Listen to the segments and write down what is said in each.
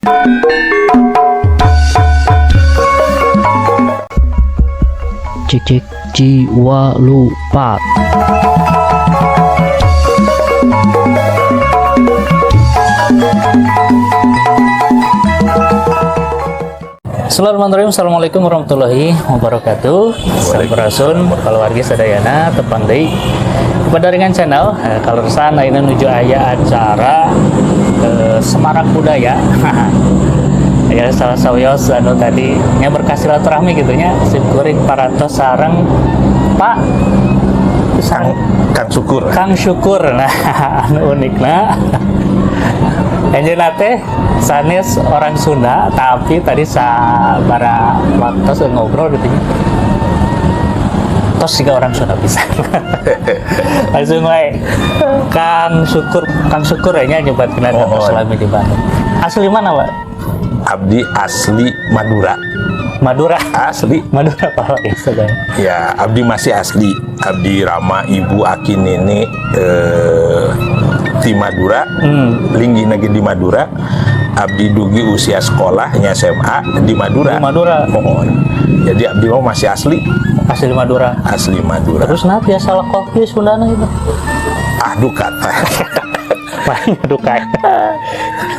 Cik cik jiwa lupa. Bismillahirrahmanirrahim. Assalamualaikum warahmatullahi wabarakatuh. Sampurasun keluarga sadayana, tepang deui kepada dengan channel. Kalau sana ini menuju aya acara Semarak Budaya. Ya, salah sawios anu tadi nya berkah silaturahmi gitu nya, simkuring parantos sareng Pak Kang Kang Syukur. Kang Syukur. Nah, anu unikna anjeunna teh sanes orang Sunda, tapi tadi sabara waktu ngobrol gitu nya, tos juga orang Sunda bisa. Langsung wae Kang Syukur, Kang Syukur ya nya, nyebatkeun Oh, oh, selami di Bandung. Asli mana, Pak? Abdi asli Madura. Madura. Asli. Madura, Pak, ya sudah. Ya, abdi masih asli. Abdi rama ibu aki nini di Madura. Linggih lagi di Madura. Abdi dugi usia sekolahnya SMA di Madura. Di Madura. Muhun. Jadi abdi mah masih asli, Asli Madura. Asli Madura. Terus nah biasa lekoh Sundana itu? Ah, duka. Paling duka.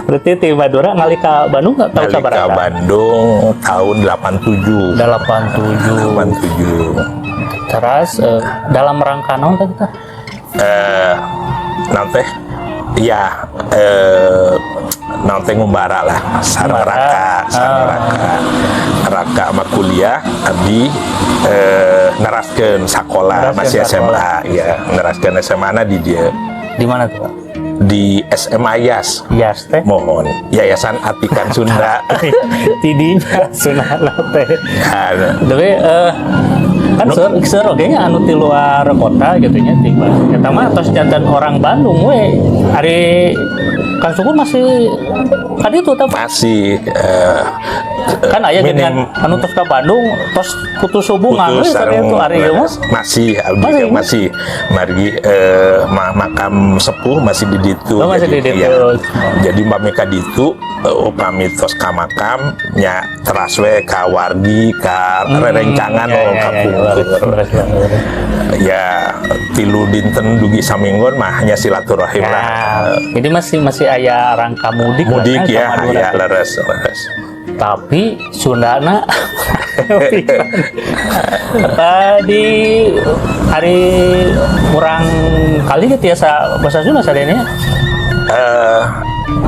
Berarti di Madura ngalih ke Bandung nggak tahu Ngalih sabar? ke Bandung tahun 87. 87. 87. Terus dalam rangka naon tadi tah? Nanti ya nanti ngumbara lah sareng Ngumbara. Raka, sareng raka, raka sama kuliah. Abdi neraskeun sekolah. Neraskeun Masih sakola. SMA ya, neraskeun SMA na di dia. Di mana tuh, Pak? Di SMA Yas. Yas teh? Muhun, Yayasan Atikan Sunda. Tidinya Sunda teh. Ya, Tapi kan seur seur oge nya anu ti luar kota gitu nya, tiba eta mah tos janten orang Bandung we. Ari Kang Syukur masih kan itu teh? Masih Kan aya minim. dengan anu tos ka Bandung tos putus hubungan Putus we tadi sareng itu, ari ieu mah. Masih abdi. Masih? Masih, margi makam sepuh masih di ditu. Oh, masih di ditu. Ya, jadi upami ka ditu upami tos ka makam nya teras we ka wargi, ka rerencangan, oh, ka pungkur. Leres, leres, leres. Ya, 3 dinten dugi saminggon mah hanya silaturahim lah. Nah, jadi masih masih aya rangka mudik lah, mudik ka ya. Madura Ya, teh. Leres leres. Tapi Sundana tadi hari kurang kali gitu ya bahasa Sunda sadayana.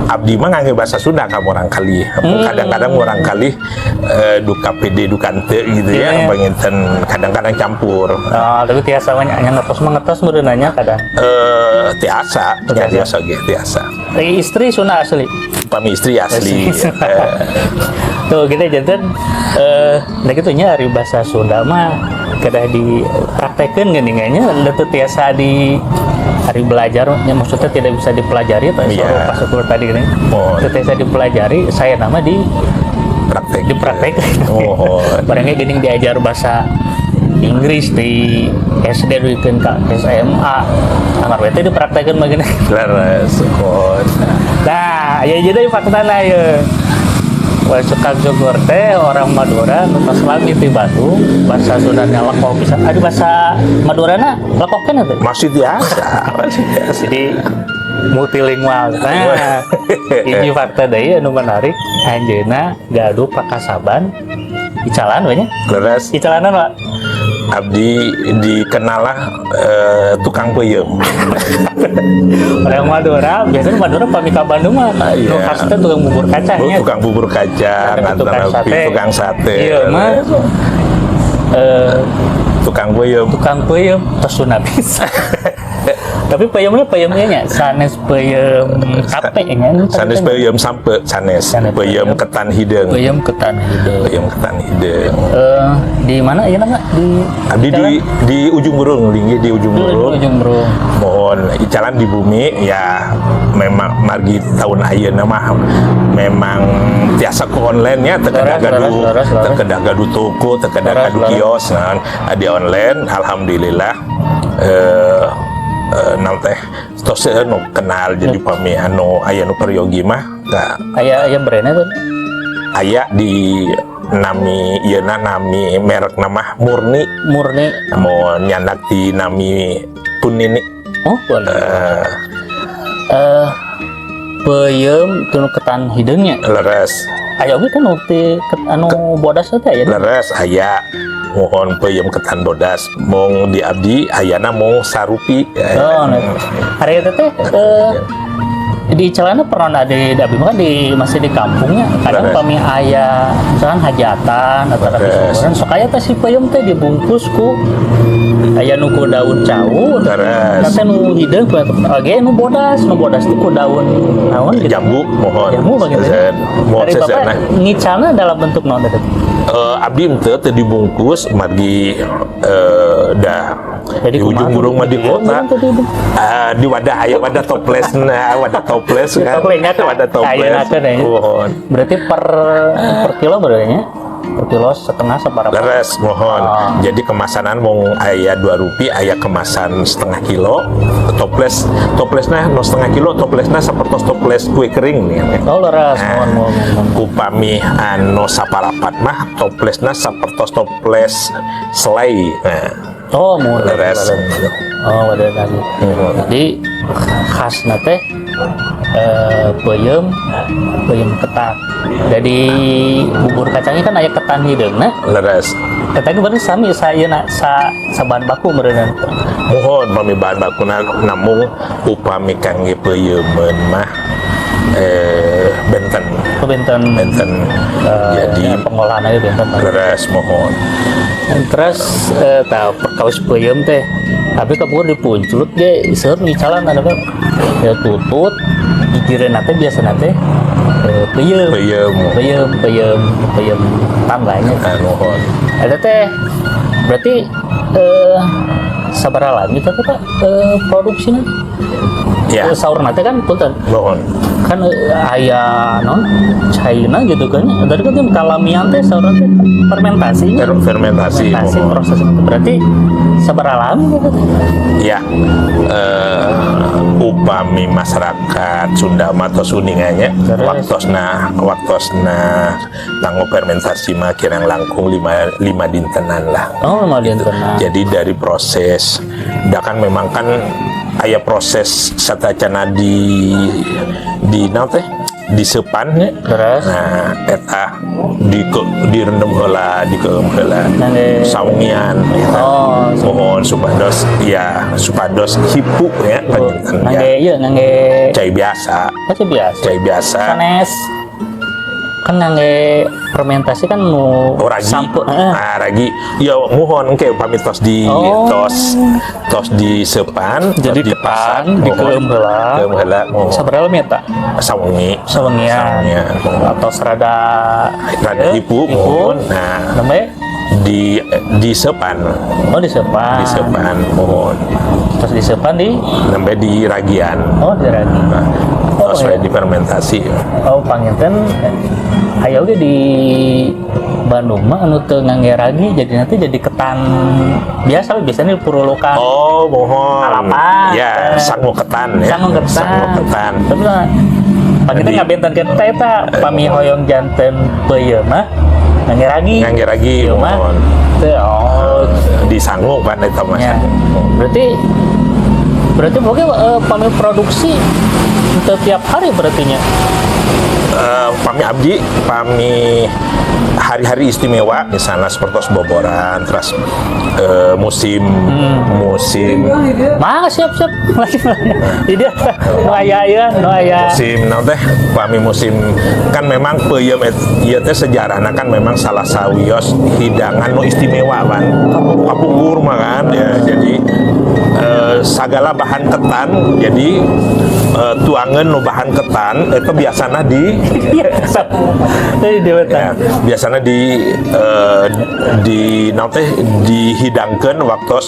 Abdi mah ngangge bahasa Sunda ka murangkalih. Kadang-kadang murangkalih duka pede duka henteu gitu ya, panginten kadang-kadang campur. Oh, tapi tiasa mah nya, ngertos mah ngertos meureun nya kadang. Tiasa, ya. Tiasa. Tiasa ge, tiasa. Ari istri Sunda asli? Pami istri asli. Tuh kita janten nah gitu nya, ari bahasa Sunda mah kedah dipraktekeun geuning nya, teu tiasa di hari belajar ya, maksudnya tidak bisa dipelajari atau pas ukur tadi gini. Oh. Teu tiasa dipelajari, saya nama di Praktek. Dipraktek. Oh. Barangnya geuning diajar bahasa Inggris di SD duikeun ka SMA, anggar we teh dipraktekeun mah gini. Leres. Oh. Nah, ya jadi faktana ya. Wah, Kang Syukur teh orang Madura nu tos lami di Bandung, bahasa Sundanya lekoh bisa. Aduh, bahasa Madurana lekoh kan teh? Masih biasa, masih biasa. Jadi multilingual. Nah, ini fakta deui anu menarik, anjeunna gaduh pakasaban icalan we nya. Leres. Icalanan, Pak. Abdi dikenal lah tukang peuyeum. Orang Madura, biasanya Madura pami ka Bandung mah nu khas teh tukang bubur kacang Oh, nya. Tukang bubur kacang, Tukang antara sate. Tukang sate. Iya mah Tukang peuyeum. Tukang peuyeum tos Sunda bisa. Tapi peuyeumna peuyeumnya nya sanes peuyeum tape nya. Sanes peuyeum sampe, sanes. Sanes peuyeum peuyeum. Ketan hideung. Peuyeum ketan hideung. Peuyeum ketan hideung. Di mana ya nama di Abdi di Ujung Berung, linggih di Ujung Di Berung. Ujung Berung. Muhun, icalan di bumi ya, memang margi tahun ayeuna mah memang tiasa ke online nya, teu kedah gaduh Leres, leres, leres. Teu kedah gaduh toko, teu kedah gaduh kios. Nah, di online alhamdulillah naon teh tos seueur nu kenal. Jadi pami anu aya nu peryogi mah Ka Aya aya brandnya tuh? Aya di nami ieu na, nami merek nama Murni. Murni. Mau nyandak di nami Punini. Oh, boleh. Eh. Eh, peuyeum tunu ketan hideungnya. Leres. Aya oge kan nu ti anu bodas teh aya. Leres, aya, muhun, peuyeum ketan bodas mung di abdi ayana mung sarupi. Oh, nah. Hari itu teh di celana pernah ada di abdi mah kan di masih di kampungnya kadang pami aya misalkan hajatan atau ada syukuran, sok aya teh si peuyeum teh dibungkus ku aya nu ku daun cau. Kata nu hideung oge nu bodas, nu bodas teh ku daun naon gitu. Jambu, muhun. Jambu begitu. Muhun. Dari bapak ngicalna dalam bentuk naon teh? Abdi henteu, teu dibungkus margi dah Jadi di ujung kumaha? Burung mah di Iya, kota. teu dibungkus. Di wadah, aya wadah toples, nah wadah toples kan. Toplesnya kan. Wadah toples. Ayeuna teh deh. Muhun. Berarti per per kilo berarti nya? Per kilo setengah seberapa? Leres, muhun. Oh. Jadi kemasanan mau aya dua rupi, aya kemasan setengah kilo toples, toplesnya no setengah kilo, toplesnya seperti toples kue kering nih. Oh, leres, Nah, muhun muhun muhun. Upami anu saparapat mah toplesna sapertos toples selai. Nah, Oh, muhun. leres. Oh, wadah lagi. Jadi khasna teh peuyeum peuyeum ketan. Jadi bubur kacangnya kan aya ketan hideungna. Leres. Ketan berarti sami sayeuna sa sa bahan baku meureunna. Muhun, pami bahan bakuna, namung upami kangge peuyeumeun mah benten. Oh, benten. Benten. Jadi Ya, pengolahan aja benten. Leres, muhun. Terus tahu perkawis peuyeum teh. Tapi kapur dipunculut ge seueur ngicalan ada kan. Ya tutut gigireun teh biasana teh peuyeum. Peuyeum. Peuyeum, peuyeum, peuyeum ketan lah nya. Nah, muhun. Eta teh berarti sabaraha lami teh Pak produksina? Ya. Saurna teh kan punten Muhun. Kan aya non caina gitu kan. Tadi kan teh kalamian teh saurna teh fermentasi. Fermentasi. Fermentasi. Muhun. Proses itu berarti sabaraha lami gitu teh? Ya, upami masyarakat Sunda mah tos uninganya waktosna waktosna kanggo fermentasi mah kirang langkung lima, lima dintenan lah. Oh, lima dintenan. Jadi dari proses, da kan memang kan aya proses satacana di naon teh disepan nya. Terus? Nah, eta di direndam heula, dikeum heula. Nangge. Sawengian eta. Oh, Muhun, supados ya supados hipu ya panginten ya. Ngangge ieu, ngangge Cai biasa. Apa sih biasa? Cai biasa. Sanes kan ngangge fermentasi kan nu Oh, ragi. sampo heeh. Ah, ragi. Ya muhun, engke upami tos di tos tos disepan, tos Jadi dipasak, ketan dikeum heula. Keum heula, muhun. Sabaraha lami eta? Sawengi. Sawengian. Sawengian, muhun. Atau serada Rada hipu, muhun. Nah, Namanya di disepan. Oh, disepan. Disepan, muhun. Terus disepan di Nembe di ragian. Oh, di ragi. Nah, Oh, tos iya. we difermentasi. Oh, panginten aya oge di Bandung mah anu teu ngangge ragi, jadi nanti jadi ketan biasa, biasanya purulukan. Oh, muhun. Kalapa. Ya, sangu ketan ya. Sangu ketan. Sangu ketan. Tapi lah panginten ngabentenkeun teh eta pami hoyong janten peuyeum mah ngangge ragi. Ngangge ragi, Ieu mah muhun. teu. Oh, Disangu kan eta mah. Ya. Berarti berarti pokoknya pami produksi teu tiap hari berarti nya. Pami abdi pami hari-hari istimewa misalnya seperti boboran, terus musim musim Mah siap siap lagi di dia nu aya ieu nu aya. Musim naon teh, pami musim kan memang peuyeum ieu teh sejarahna kan memang salah sawios hidangan nu istimewa kan kapungkur mah kan ya. Jadi sagala bahan ketan, jadi tuangan nu bahan ketan itu biasanya di Iya, jadi dewe. Ya, biasanya di naon teh dihidangkan waktu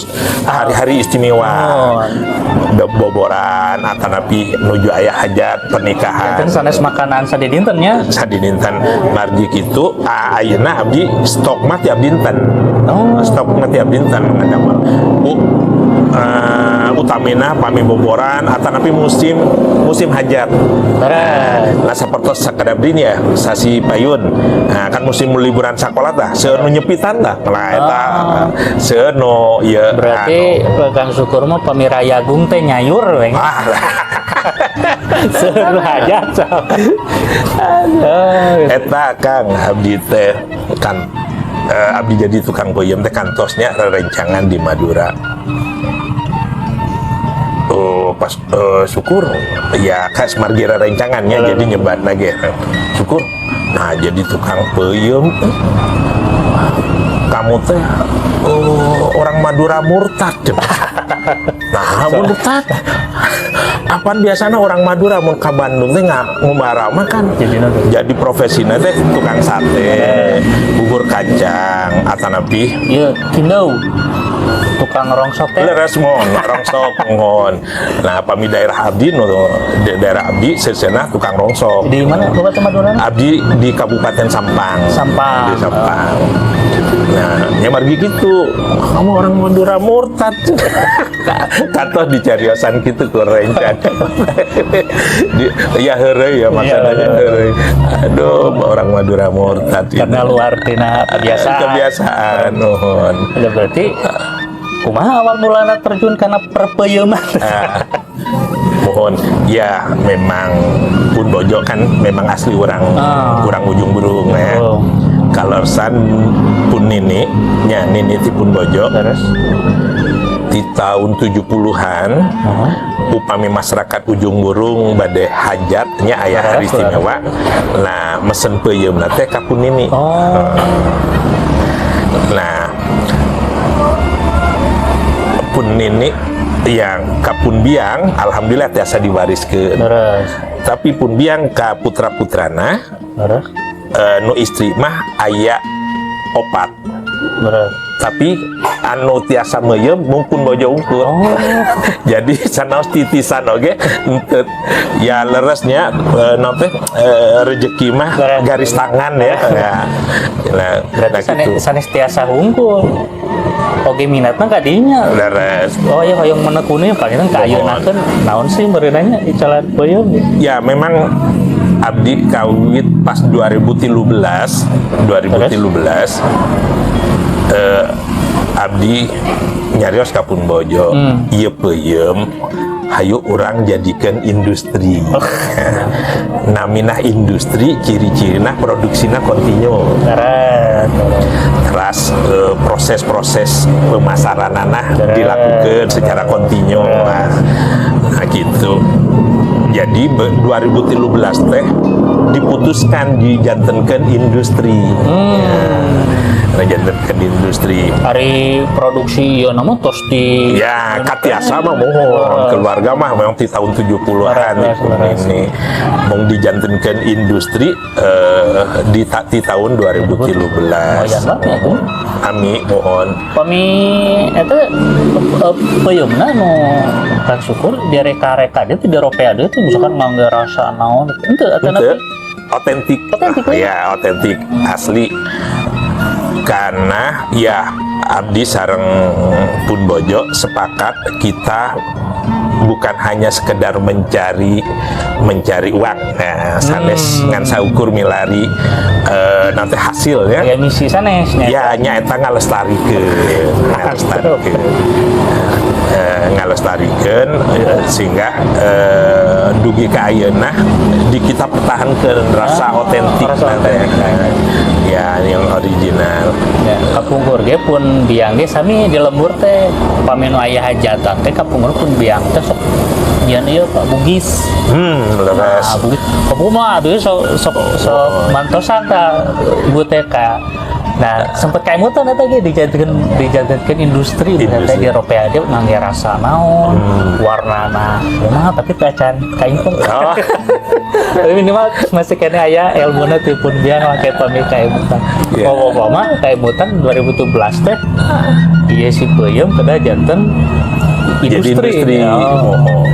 hari-hari istimewa. Oh. Boboran atanapi nuju aya hajat pernikahan. Kan sanes makanan sadidinten nya. Sadidinten, margi kitu ayeuna abdi stok mah tiap dinten. Oh. Stok mah tiap dinten ngadamel. Bu utamina pami boboran atanapi musim musim hajat. Leres. Nah, sapertos sakedap ya sasi payun. Nah, kan musim liburan sekolah tah, seueur nu nyepitan tah. Nah, eta seueur nu ieu. Berarti Kang Syukur mah pami rayagung teh nyayur we. Anu. Ah, Seueur hajat. Aduh. Eta Kang, abdi teh kan abdi jadi tukang peuyeum teh kantosnya rerencangan di Madura. Oh, pas syukur ya kas margi rerencangannya jadi nyebat lagi syukur. Nah, jadi tukang peuyeum, kamu teh orang Madura murtad. Nah, murtad apaan? Biasanya orang Madura mun ka Bandung teh nggak ngumbara mah kan Jadi naon? Jadi profesina teh tukang sate, bubur kacang, atanapi Ieu kindau. Tukang rongsok teh. Leres, mohon rongsok, mohon. Nah, pami daerah abdi nu di daerah abdi sesena tukang rongsok. Di mana Bapak teh Madura? Abdi di Kabupaten Sampang. Sampang. Di Sampang. Nah, ya margi gitu, kamu orang Madura murtad. Kata dicariosan gitu ku rencana. Ya heureuy ya maksudnya Iya. heureuy. Aduh, orang Madura murtad gitu. Karena luar tina kebiasaan. Kebiasaan, nuhun. Ya, berarti kumaha awal mulana terjun karena perpeuyeman? Ah, mohon ya, memang pun bojo kan memang asli orang orang Ujung Berung ya. Oh. Kaleresan pun nini nya, nini ti pun bojo Terus di tahun 70-an upami masyarakat Ujung Berung bade hajatnya aya hari istimewa, nah, mesen peuyeum teh ka pun nini. Nah, pun nini yang ka pun biang alhamdulillah tiasa diwariskeun. Tapi pun biang ka putra-putrana nu istri mah aya opat. Tapi anu tiasa meuyeum mung pun bojo wungkul. Jadi sanaos titisan oge henteu ya leresnya naon teh, rezeki mah garis tangan ya. Ya. Nah, Berarti nah gitu. Sanes tiasa hungkul. Oge minatna ka dinya. Leres. Oh iya, hoyong menekuni paling ka ayeuna kan naon sih meureunanya icalan peuyeum. Ya, memang abdi kawit pas 2013 2013 abdi nyarios ka pun bojo, ieu peuyeum hayu urang jadikan industri. Namina industri, ciri-cirina produksina kontinu. Teras proses-proses pemasaranana dilakukan secara kontinu. Nah, gitu. Jadi 2013 teh diputuskan dijantenkeun industri. Ya, dijantenkeun industri. Ari produksi ieu nama tos di Ya, katiasa mah mohon. Keluarga mah memang di tahun 70-an itu ini mau dijantenkeun industri di tahun 2013. Lumayan banget ya tuh. Ami, mohon. Pami eta peuyeumna nu Kang Syukur direka-reka dia tuh, diropea dia tuh, misalkan ngangge rasa naon henteu atau Itu otentik. Otentik, ya? Ya, otentik asli. Karena ya abdi sareng pun bojo sepakat kita bukan hanya sekedar mencari mencari uang. Nah, sanes ngan saukur milari nanti hasil ya. Ya, misi sanes nya. Ya, nyaeta ngalestarikeun, ngalestarikeun. Ngalestarikeun sehingga dugi ka ayeuna di kita pertahankeun rasa otentik rasa nanti. Otentik. Ya, yang original. Ya, kapungkur ge pun biang ge sami di lembur teh pami nu aya hajatan teh kapungkur pun biang teh sok nyieun ieu, Pak, bugis. Leres. Nah, bugis. Kapungkur mah aduh sok sok sok mantosan ka ibu teh ka. Nah, sempet kaemutan eta ge dijadikan dijadikan industri, Industri. Industri. Di Eropa dia ngangge rasa naon, warnana kumaha, tapi teh acan kaingkong. Tapi minimal masih keneh aya ilmuna ti pun biang lah kayak pami kaemutan. Oh, mah kaemutan 2017 teh ieu si peuyeum kedah janten Jadi industri. Industri. Oh. Oh.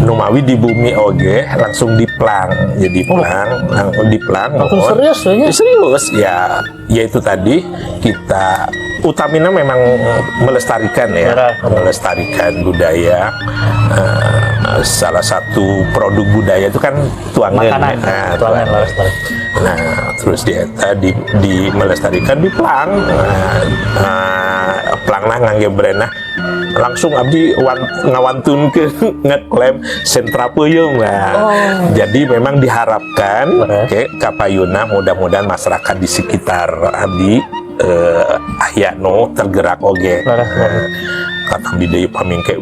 Numawi di bumi oge langsung diplang, jadi plang, langsung diplang. Langsung Mohon. serius we nya? Serius, ya, ya itu tadi kita utamina memang melestarikan ya, Benar. melestarikan budaya. Salah satu produk budaya itu kan tuangan. Makanan. Nah, tuangan tuangan. Leres leres. Nah, terus di eta di melestarikan di plang. Nah, nah, plang lah ngangge brand, nah langsung abdi ngawantunkeun ngeklaim sentra peuyeum. Nah, jadi memang diharapkan ke kapayuna mudah-mudahan masyarakat di sekitar abdi aya nu tergerak oge. Leres, leres. Kata deui pamingke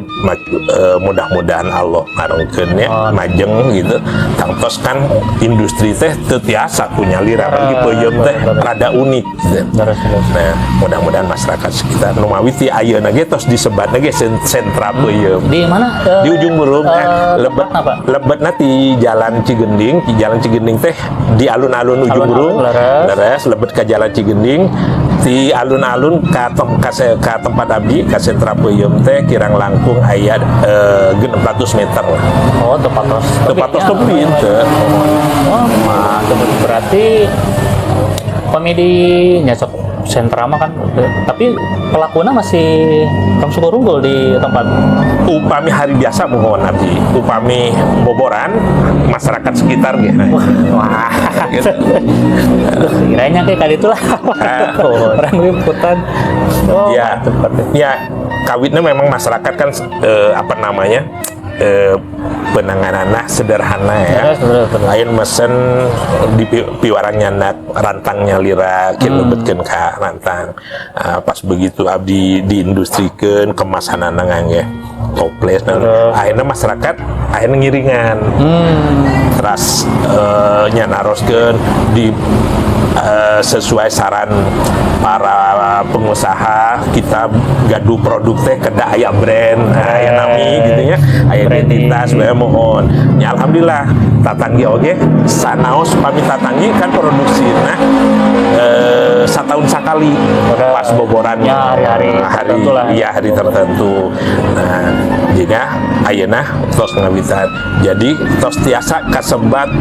mudah-mudahan Allah ngarongkeun nya majeng gitu. Tangtos kan industri teh teu tiasa ku nyalira, apalagi peuyeum teh rada unik gitu. Leres, leres. Nah, mudah-mudahan masyarakat sekitar nu mawi ti ayeuna ge tos disebatna ge sentra peuyeum. Di mana? Di Ujung Berung, lebet. Tempatna, Pak? Lebetna di Jalan Cigending, di Jalan Cigending teh di alun-alun Ujung Alun-alun, Berung. Leres. Leres, lebet ke Jalan Cigending, di alun-alun ka tempat abdi, ka sentra peuyeum teh kirang langkung aya 600 meter lah. Oh, tepatos. Tepatos tepi teu. Oh, mantap. Berarti komedi nyasok sentra mah kan, tapi pelakunya masih Kang Sukurunggul di tempat? Upami hari biasa mohon abdi, upami boboran masyarakat sekitar gitu. Wah, gitu. Duh, kiranya kayak kali itulah. Orang liputan. Oh, Ya, mantep, mantep. Ya, kawitnya memang masyarakat kan apa namanya, penanganannya sederhana ya. Terus, terus, terus. Lain mesen di piwarang nyandak rantang nyalira lebetkeun ka rantang. Ah, pas begitu abdi diindustrikeun kemasanana ngangge toples dan akhirnya masyarakat akhirnya ngiringan. Terus nyanaroskeun di sesuai saran para pengusaha, kita gaduh produk teh kedah aya brand, nah, aya nami gitu nya, aya Branding. Identitas we mohon ya. Alhamdulillah tatanggi oge sanaos pami tatanggi kan produksina setahun sekali pas boboran. Ya, hari-hari hari tertentu lah. Iya, hari tertentu. Nah, jika ayeuna tos ngawitan, jadi tos tiasa kasebat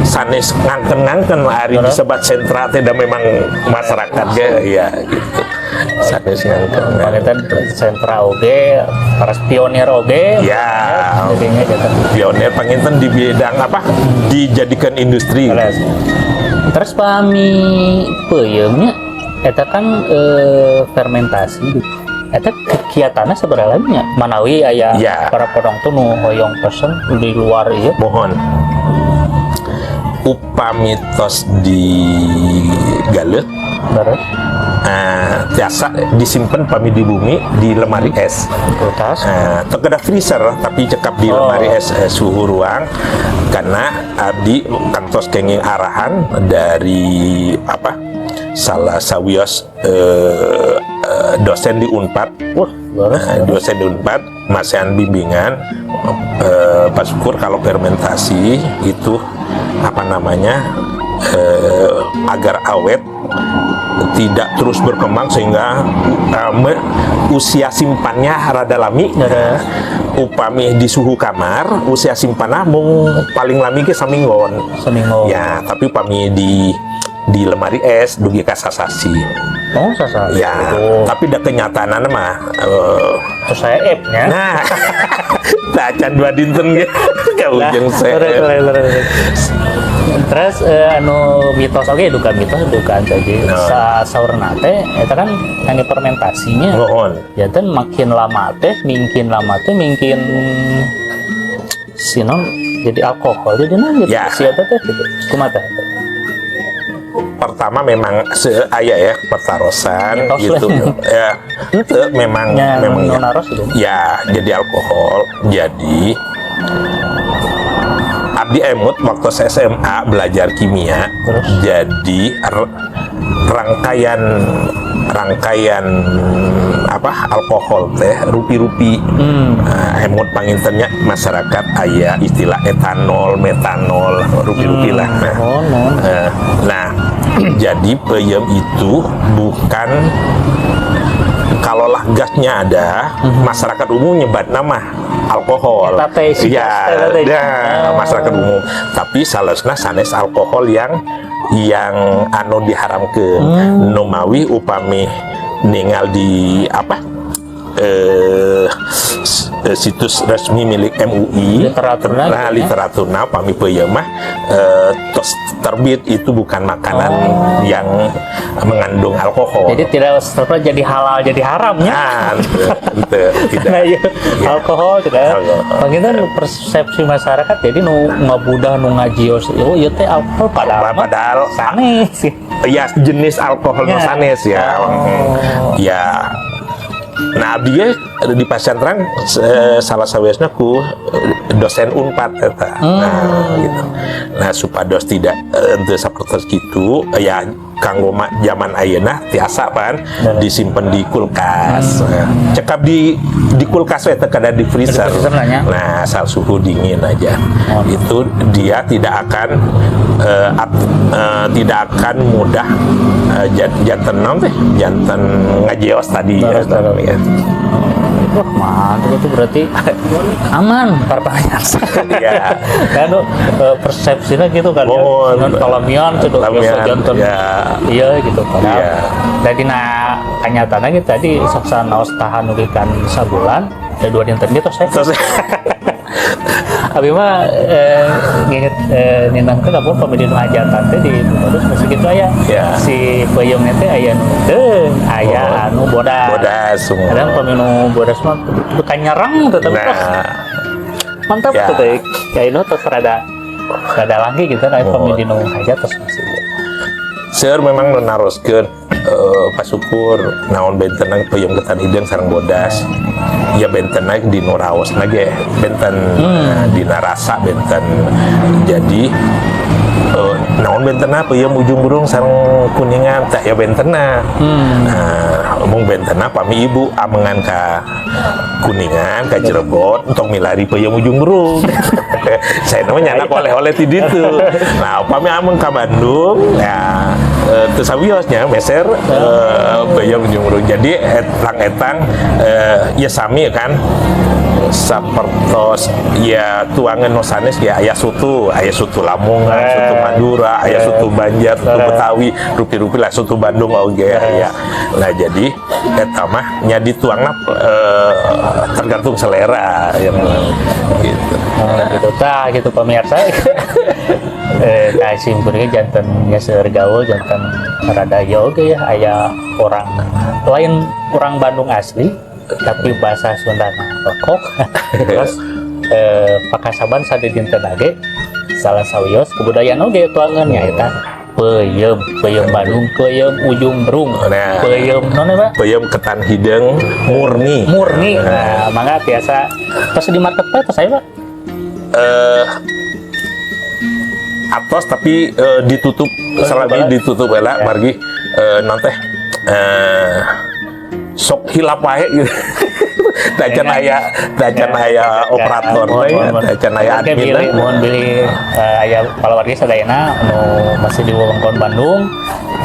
sanes ngangken-ngangken hari disebat sentra teh da memang masyarakat ge ya gitu, sanes ngangken. Panginten sentra oge, para pionir oge. Ya. Jadinya gitu. Pionir panginten di bidang apa dijadikan industri. Terus, terus pami peuyeumnya eta kan fermentasi gitu. Eta kegiatannya sebenarnya manawi aya para penonton nu hoyong pesen di luar ieu? Mohon, upami tos digaleuh tiasa disimpan pami di bumi di lemari es. Kulkas. Teu kedah freezer, tapi cekap di lemari es, suhu ruang, karena abdi kantos kenging arahan dari apa salah sawios dosen di Unpad. Wah, leres. Dosen di Unpad masihan bimbingan, Pak Syukur, kalau fermentasi itu apa namanya agar awet, tidak terus berkembang sehingga usia simpannya rada lami. Upami di suhu kamar usia simpannya mung paling lami ke saminggon. Seminggu. Ya, tapi upami di lemari es dugi ka sasasi. Oh, sasasi. Ya, tapi da kenyataanna mah Terus saya app-nya. Nah, tak can 2 dinten ge ka ujung Terus, terus, terus. Terus anu mitos oke, duka mitos dukaan saja. Nah. Sa saurna teh eta kan kangge fermentasinya. Mohon. Ya kan makin lama teh mungkin sinon jadi alkohol jadi nah gitu. Ya. Si eta teh gitu. Kumaha teh? Pertama memang seaya ya pertarosan Mitos gitu lah. Ya, itu memang Ya, memang ya, nu naros gitu. Ya jadi alkohol. Jadi abdi emut waktu saya SMA belajar kimia. Terus? Jadi rangkaian rangkaian apa alkohol teh rupi-rupi. Nah, emut pangintennya masyarakat aya istilah etanol, metanol, rupi-rupi lah. Nah, Oh, non. Nah, jadi peyem itu bukan, kalaulah gasnya ada, masyarakat umum nyebat nama alkohol. Eta teh si Ya, gas teh, teh. ya, Oh. masyarakat umum. Tapi salesna sanes alkohol yang anu diharamkeun. Numawi upami ningal di apa? situs resmi milik MUI. Literaturna Nah, gitu ya. Literaturna pami peuyeum mah tos terbit itu bukan makanan yang mengandung alkohol. Jadi tidak serta jadi halal jadi haramnya. Nah, ente, tidak. Nah, iya. Iya. Alkohol tidak. Alkohol. Panginten persepsi masyarakat jadi nu ngabudah nu ngajios, oh ieu teh alkohol, padahal mah Padahal sanes sih. Ya, jenis alkohol nu sanes ya. Ya. Nah, abdi ge di pasantren salah sawiosna ku dosen Unpad eta. Nah, gitu. Nah, supados tidak henteu sapertos kitu ya, kanggo zaman ayeuna tiasa pan disimpen di kulkas. Nah, cekap di kulkas we, teu kada di freezer. Di freezer nanya. Nah, asal suhu dingin aja. Itu dia tidak akan tidak akan mudah janten naon teh? Janten ngajeos tadi ya. Terus, terus. Ya. Wah, mantap, itu berarti aman para pemirsa. Iya. Kan persepsinya gitu kan ya. Mohon. Non palamian tuh Lamian, janten. Ya. Iya gitu, padahal. Jadi nah kenyataannya gitu tadi sok sanaos tahan dugi ka sabulan ada 2 dinten gitu saya. Terus Abi mah nginget nindangkeun apa pami nu hajatan teh di terus masih gitu aya si peuyeum teh aya nu hideung, aya anu bodas. Bodas semua. Kadang pami nu bodas mah bukan nyerang tetapi mantap tuh teh. Kayak nu terus rada rada lagi gitu nah pami di nu hajat terus masih. Seur memang nu naroskeun, Pak Syukur, naon bentenna peuyeum ketan hideung sareng bodas? Ya, bentenna di nu raosna ge benten. Nah, dina rasa benten. Jadi naon bentenna peuyeum Ujung Berung sareng Kuningan teh? Ya, bentenna. Nah, omong bentenna pami ibu amengan ka Kuningan, ka Cirebon, entong milari peuyeum Ujung Berung. Saya namanya nyandak oleh-oleh ti ditu. Nah, upami ameng ka Bandung ya teu sawiosnya meser peuyeum Ujung Berung. Jadi etang-etang ya sami kan, sapertos ya tuangan nu sanes ya aya soto, aya soto Lamongan, soto Madura, aya soto Banjar, soto Betawi, rupi-rupi lah, soto Bandung oge aya. Nah, jadi eta mah nya dituangna tergantung selera yang gitu. Oh, gitu tah gitu pemirsa. Nah, simpulnya janten ya seueur gaul, janten rada ya oge ya, aya orang lain orang Bandung asli tapi bahasa Sunda lekok. Terus pakasaban sadidinten ge salah sawios kebudayaan oge tuangan nyaeta peuyeum, peuyeum Bandung, peuyeum Ujung Berung, Nah. peuyeum naon Pak? Peuyeum ketan hideung murni. Murni. Nah, mangga tiasa tos di marketplace tos aya, Pak? Atos tapi ditutup selagi tutup. Ditutup heula margi naon teh sok hilap wae gitu. Tacan aya, tacan aya operator Mohon, teh, mohon, mohon. tacan aya Oke, admin. Bilih, mohon bilih aya palawargi sadayana anu masih di wewengkon Bandung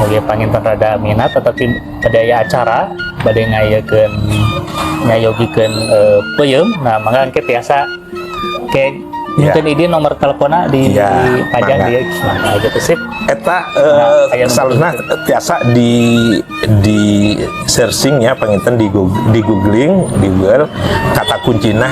oge panginten rada minat tetapi pada aya acara bade ngayakeun nyayogikeun peuyeum, nah mangga engke tiasa ke mungkin ini nomor teleponnya di pajang mangga. Di nah, gitu sip. Eta Nah, aya nomor salahna tiasa di searching ya panginten di Google, di googling di Google kata kuncina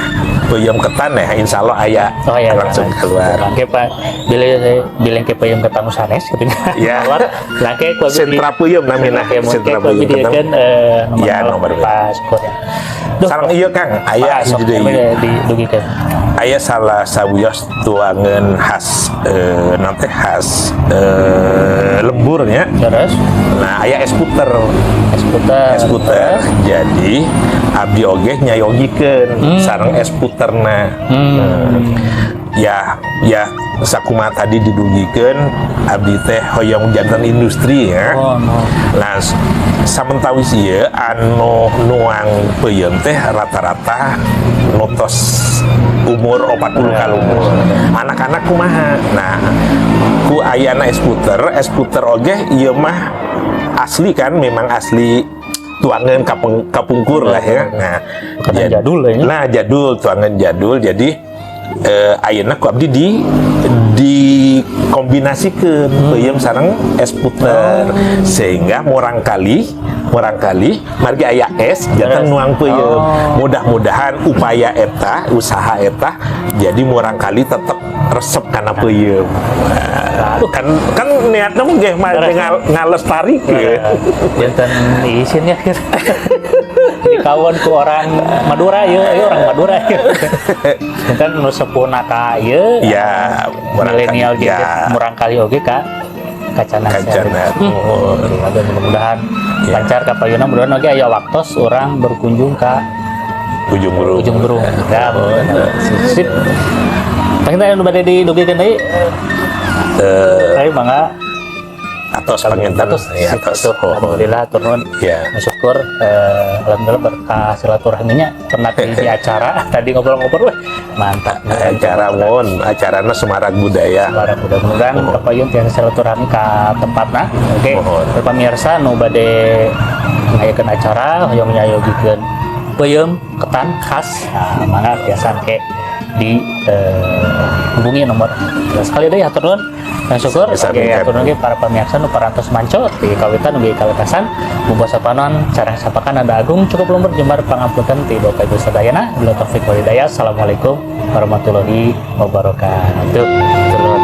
peuyeum ketan ya, insya Allah aya Oh iya, langsung keluar. Langke Pak, bilih bilih ke peuyeum ketan sanes gitu. Ya. Keluar. Langke ku abdi Sentra peuyeum namina. Oke, mungkin Sentra ku abdi peuyeum ketan. diekeun nomor Ya, nomor Pak Syukur ya. Duh, Sareng ieu Kang, aya Pak, sok hiji deui. Didugikeun. Aya salah sawios tuangan khas nanti khas lemburnya. Terus Nah, aya es puter. Es puter. Es puter. Jadi abdi oge nyayogikeun sareng es puterna. Ya, ya sakumaha tadi didugikeun, abdi teh hoyong janten industri ya. Oh, no. Nah, samentawis ieu anu nuang peuyeum teh rata-rata nu tos umur 40 ka luhur. Anak-anak kumaha? Nah, ku ayana es puter, es puter oge ieu mah asli kan, memang asli tuangan kapungkur lah ya. Nah, Makanan jadul lah ya. Nah, jadul, tuangan jadul. Jadi Ayeuna ku abdi dikombinasikeun peuyeum sareng es puter sehingga murangkali margi aya es janten nuang peuyeum. Mudah-mudahan upaya eta, usaha eta, jadi murangkali tetep resep kana peuyeum. Nah, kan kan niatna mah ge mah ngalestarikeun. Janten isin ya gitu. Dikawon ku orang Madura ya, ieu orang Madura ya. Janten nu sepuhna ka ieu Ya, murangkali, milenial gitu murangkali oge ka Kacana. Kacana. Oke, mudah-mudahan lancar ka payuna, mudah-mudahan oge aya waktos urang berkunjung ka Ujung Berung. Ujung Berung. Ya, sip. Panginten anu bade didugikeun deui? Ayo mangga. Atos panginten. Atos. Ya, atos. Tuh, alhamdulillah turun. Bersyukur, alhamdulillah berkah silaturahminya pernah di acara tadi ngobrol-ngobrol, weh, mantap. Acara mohon acarana Semarak Budaya. Semarak, mudah-mudahan kapayun tiasa silaturahmi ka tempatna. Oke. Mohon. Pemirsa nu bade ngayakeun acara, hoyong nyayogikeun peuyeum ketan khas, nah, mangga tiasa ke di hubungi nomor. Sekali deui hatur nuhun dan syukur. Sami-sami, oke Kang. Hatur nuhun para pemirsa nu parantos manco di kawitan ugi kawekasan bumbu sapanon sareng sapakan anda agung cukup lumpur jembar pangapunten ti Bapak Ibu sadayana. Bila taufik wal hidayah. Assalamualaikum warahmatullahi wabarakatuh. Turun.